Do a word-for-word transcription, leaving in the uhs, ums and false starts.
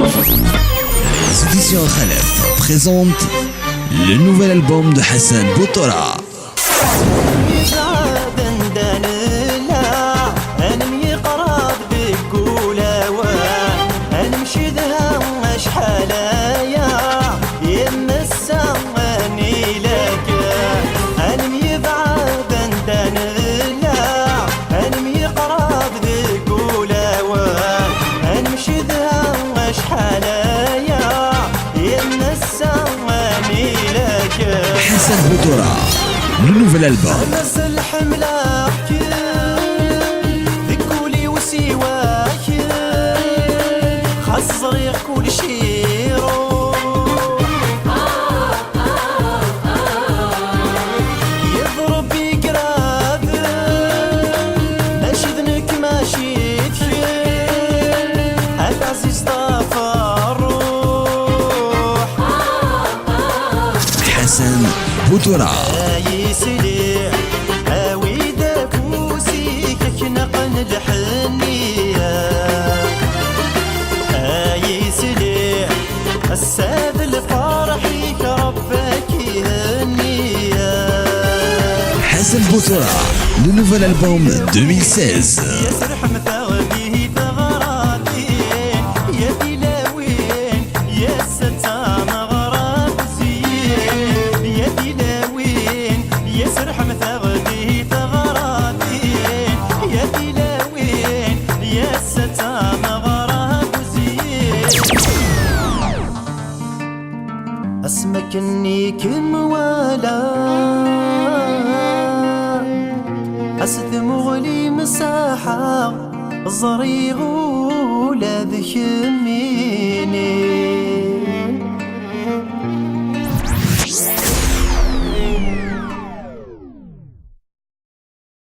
Les éditions Khalef présentent le nouvel album de Hassan Boutoura. Hassan Boutoura, le nouvel album. Hassan Boutoura. Hassan Boutoura, le nouvel album deux mille seize. Asmi akken i kem-walaɣ, as tmuɣli-m saḥa, ẓriɣ ula d kemmi.